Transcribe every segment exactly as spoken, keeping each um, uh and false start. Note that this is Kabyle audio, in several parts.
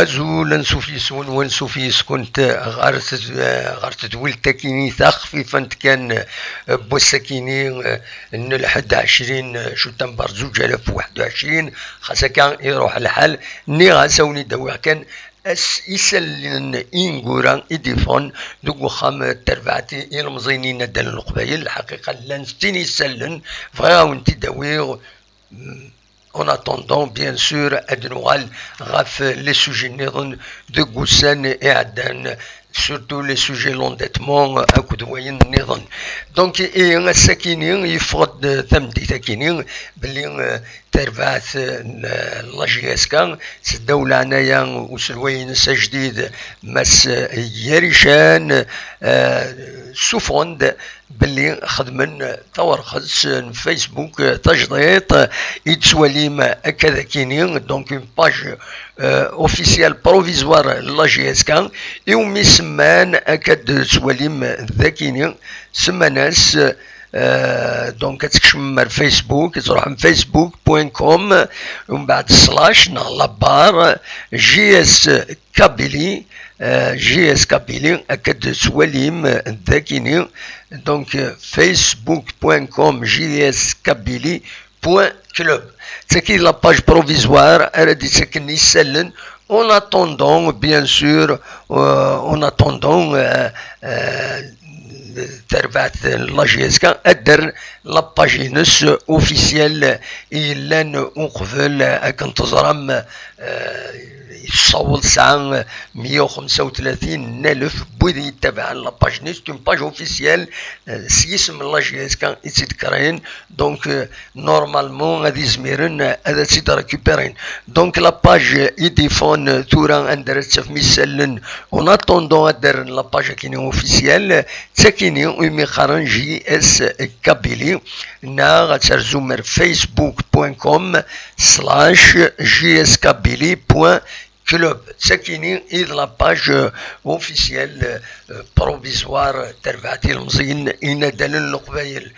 Azul, ansuf yes-wen, wansuf yes-kent ɣer ted-, ɣer tedwilt-akini taxfifant kan n wass-akini n lḥedd ɛecrin jutambar zuǧ alaf u waḥed u ɛecrin. Xas akka iruḥ lḥal, nniɣ-as a wen-id-awiɣ kan as isallen ineggura i d-iffɣen deg uxxam n terbaɛt ilemẓiyen inaddalen n Leqbayel. Lḥaqiqa llan settin isallen, bɣiɣ a wen-t-id-awiɣ. En attendant, bien sûr, ad nuɣal ɣef les sujets nniḍen deg ussan iɛeddan, surtout les sujets l'endettement akked wayen nniḍen. Donc, i ass-akini yeffeɣ-d tameddit-akini belli, eh, tarbaɛt n la J S K s ddaw leɛnaya uselway-ines ajdid Mass Yarican, eh, ssufɣen-d belli xedmen tawerxet n Facebook tajdiṭ i d-tettwalim akka d akini, donc une page, euh, officielle provisoire n la J S K, iwumi semman akka d-tettwalim d akini, semman-as, euh, donc ad tkecmem ar Facebook, ad truḥem facebook point com, umbeɛd slash neɣ la barre J S Kabylie, euh, J S Kabylie, akka d-tettwalim d akini, donc, euh, facebook point com J S Kabylie point club. D tagi la page provisoire ara d-ittaken isallen en attendant, bien sûr, euh, en attendant, euh, euh, tarbaɛt n la J S K ad d-terr la page-ines officielle i yellan uqbel, akken teẓram, euh, yessaweḍ tesɛa meyya u xemsa u tlatin n alef n wid yettabaɛen la page-nni. C'est une page officielle, euh, s yisem n la J S K i tt-id-créen, donc, euh, normalement ad izmiren ad tt-id-récupéren. Donc la page i d-iffɣen tura anda ara tt-tafem isallen en attendant ad d-rren la page akini officielle, d takini umi qqaren J S Kabylie, neɣ ad terzum ar facebook point com slash J S Kabylie point club. D takini i d la page, euh, officielle, euh, provisoire n terbaɛt ilemẓiyen inaddalen n Leqbayel.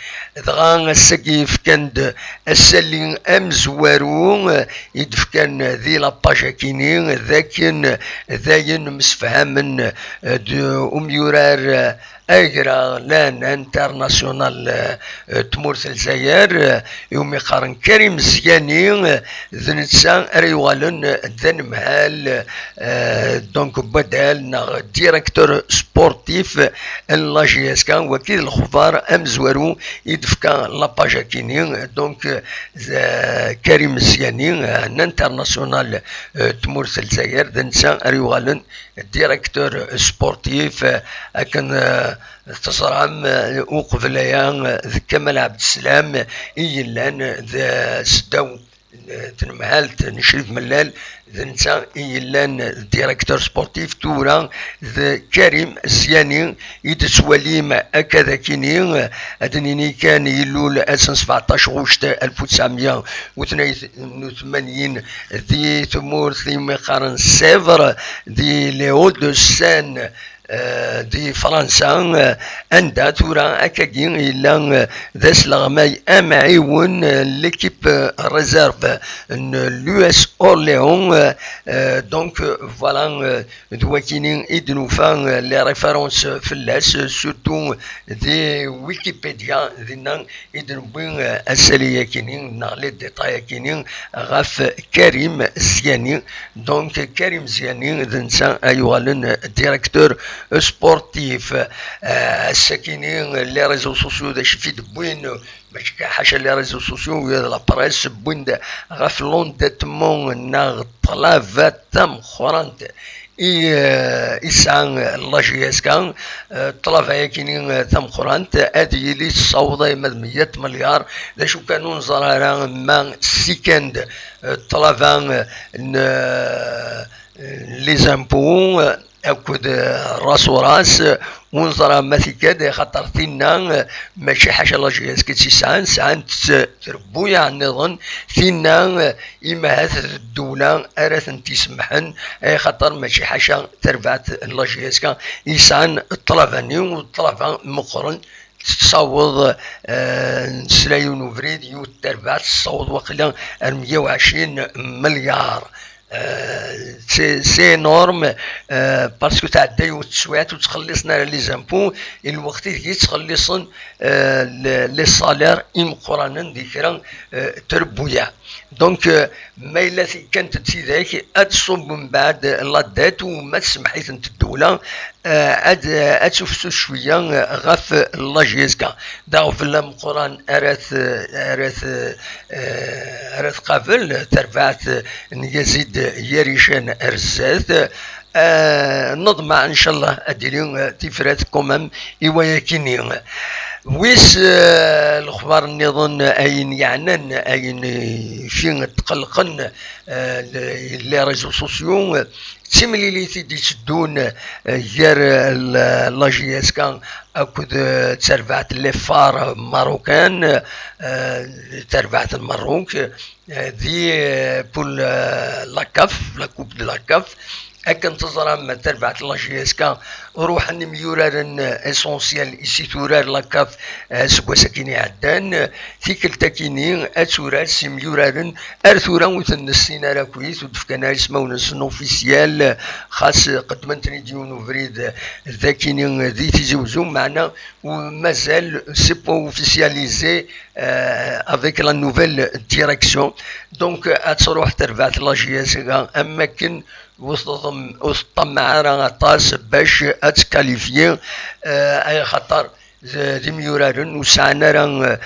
Dɣa ass-agi fkan-d asalli amezwaru, euh, i d-fkan di la page akini, d akken dayen msefhamen, euh, d umyurar, euh, agraɣlan international, eh, eh, tmurt n Lezzayer, eh, iwumi qqaren Karim Ziani, eh, d netta ara yuɣalen, eh, d anemhal, eh, donc badal neɣ directeur sportif, eh, n la J S K, waki d lexbar amezwaru i d-tefka la page akini, donc, eh, d, eh, Karim Ziani, eh, n international, eh, tmurt n Lezzayer, d netta ara yuɣalen directeur sportif, eh, akken, eh, teẓram, eh, uqbel aya, eh, d Kamal Abdeslam i yellan, eh, d, eh, seddaw, eh, tnemhalt n Crif Mellal, d netta i yellan, eh, directeur sportif. Tura d Karim Ziani i d-tettwalim akka d akini, eh, ad d-nini kan yellul ass n sbeɛṭac ɣuct alef u tesɛemya u tnin u tmanyin di tmurt iwumi qqaren Sèvres, di les Hauts-de-Seine, eh, di Fransa, eh, anda tura akkagi yella, eh, d asleɣmay amɛiwen, eh, l'équipe, eh, réserve n l'U S Orléans, eh, eh, donc, eh, voilà, eh, d wakini i d-nufa, eh, les références fell-as, eh, surtout di Wikipedia, dinna i d-newwi, eh, asali-akini neɣ les détails-akini ɣef Karim Ziani. Donc Karim Ziani d netta ay yuɣalen directeur sportif. Eh, ass-akini les réseaux sociaux d acu i d-wwin, mačči kan ḥaca les réseaux sociaux, wiyaḍ la presse, wwin-d ɣef l'endettement neɣ ṭṭlaba tameqqrant i, eh, i tesɛa la J S K, eh, ṭṭlaba-yakini, eh, tameqqrant ad yili tessaweḍ ayma d meyya tmelyaṛ. D acu kan ur neẓri ara ma ssikan-d, eh, ṭṭlaba, eh, n, eh, les impôts, eh, akked, eh, ras uras, eh, ur neẓri ma tikad, axaṭer tinna, eh, mačči ḥaca la J S K i tt-yesɛan, sɛant-tt trebbuyaɛ nniḍen, tinna, eh, imahat d ddewla ara tent-isemmḥen, axaṭer mačči ḥaca tarbaɛt n la J S K i yesɛan ṭṭlaba-nni, u ṭṭlaba meqqren, tettaweḍ, eh, nesla yiwen ubrid, yiwet tarbaɛt tessaweḍ waqila ar meyya u ɛecrin melyaṛ. Euh, c'est c'est énorme, euh, parce que tɛedda yiwet teswiɛt ur ttxelliṣen ara les impôts, i lweqt ideg i ttxelliṣen, euh, les les salaires imeqqranen di kra, euh, trebbuyaɛ. Donc, euh, ma yella kkant-d tidak, ad tṣubb mbeɛd la dette, u ma tsemmeḥ-itent ddewla, eh, ad, ad tufsus cwiya, eh, ɣef la J S K. D aɣbel ameqqran ara t-, ara t-, eh, ara tqabel terbaɛt n Yazid Yarican ar zdat. Eh, neḍmeɛ, ncallah, ad d-tili, eh, tifrat quand même i wayakini. Wis, eh, lexbar nniḍen, ayen yeɛnan, ayen, eh, fi tqellqen, eh, les réseaux sociaux, eh, d timlilit i d-itteddun, eh, gar, eh, la, la J S K akked, eh, terbaɛt n les Phares marocaines, eh, terbaɛt n Merruk, eh, di, eh, pour, eh, la CAF, la Coupe de la CAF. Akken teẓram, terbaɛt n la J S K ruḥen imyuraren, eh, essentiel i s-turar la CAF, eh, seg wass akken iɛeddan. Tikkelt akini ad turar s imyuraren ar tura ur ten-nessin ara akkit, ur d-fkan ara ismawen-nsen officiel, xas qeddmen-ten-id yiwen ubrid d akini di Tizi Uzzu, meɛna u-, mazal c'est pas officialisé, euh, avec la nouvelle direction. Donc, ad truḥ terbaɛt la J S K am wakken ur teḍm-, ur teṭṭamaɛ ara aṭas bac ad tkalifyi, euh, ay xaṭer d, d imyuraren ur sɛan ara, euh,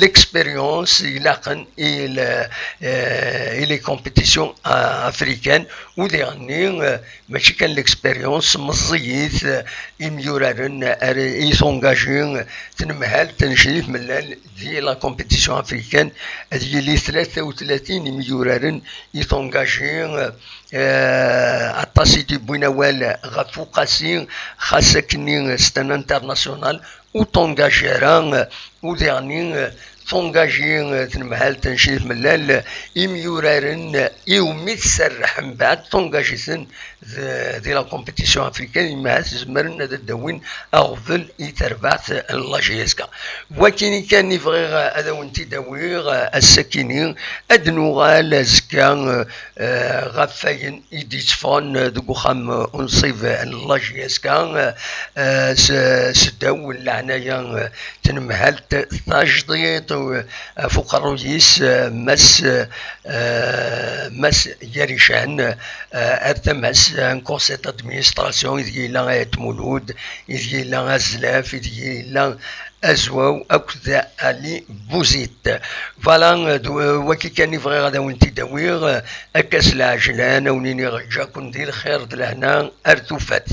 l'expérience ilaqen i le, euh, i les compétitions, euh, africaines, u diɣenni, euh, mačči kan l'expérience, meẓẓiyit, euh, imyuraren ara i tungaji, euh, tnemhalt n Crif Mellal di la compétition africaine, ad yili tlata u tlatin imyuraren i tungaji, euh, aṭas i d-yewwin awal ɣef Uqasi, xas akkenni c'est un international, ur tungaji ara, u diɣenni, tungaji tnemhalt n Crif Mellal imyuraren iwumi tserreḥ mbeɛd tungajiten d-, di la compétition africaine, imbeɛd zemren ad d-awin aɣbel i terbaɛt n la J S K. Wakini kan i bɣiɣ ad awen-t-id-awiɣ ass-akini, ad nuɣal azekka, eh, ɣef wayen i d-yetteffɣen deg uxxam unṣib n la J S K, eh, s-, seddaw n leɛnaya, eh, tnemhalt tajdiṭ, eh, ɣef uqerruy-is, eh, Mass, eh, Mass Yarican, eh, ar tama-s, eh, n conseil d'administration ideg yella Ayt Mulud, ideg yella Azlaf, ideg yella Azwaw akked Ali Buzit. Voilà, d waki kan i bɣiɣ ad awen-t-id-awiɣ, akka s lɛejlan, a wen-iniɣ ǧǧa-ken di lxir d lehna ar tufat.